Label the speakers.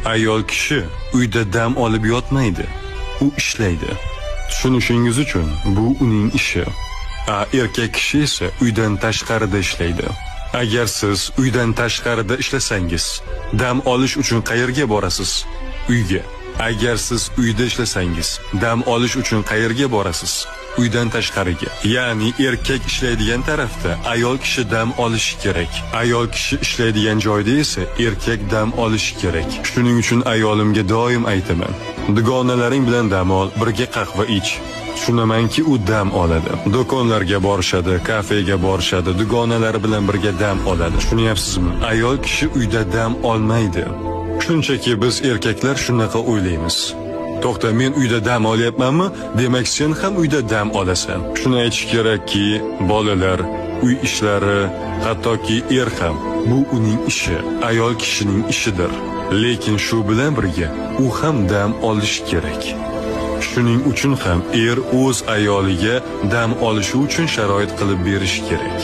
Speaker 1: Ayol kishi uyda dam olib yotmaydi, u ishlaydi. Tushunishingiz uchun bu uning ishi. Erkak kishi esa uydan tashqarida ishlaydi. Agar siz uydan tashqarida ishlasangiz, dam olish uchun qayerga borasiz? Uyga. Agar siz uyda ishlasangiz, dam olish uchun qayerga borasiz? Uydan tashqariga. Ya'ni erkak ishlaydigan tarafda ayol kishi dam olishi kerak. Ayol kishi ishlaydigan joyda esa erkak dam olishi kerak. Shuning uchun ayolimga doim aytaman: dugonalaring bilan dam ol, birga qahva ich. Tushunamanki, u dam oladi. Do'konlarga borishadi, kafega borishadi, dugonalari bilan birga dam oladi. Tushunyapsizmi? Ayol kishi uyda dam olmaydi. Shunchaki biz erkaklar shunaqa o'ylaymiz. To'xta, men uyda dam olyapmanmi? Demak, sen ham uyda dam olasan. Shuni aytish kerakki, bolalar, uy ishlari, hattoki er ham, bu uning ishi, ayol kishining ishidir. Lekin shu bilan birga u ham dam olishi kerak. Shuning uchun ham er o'z ayoliga dam olishi uchun sharoit qilib berishi kerak.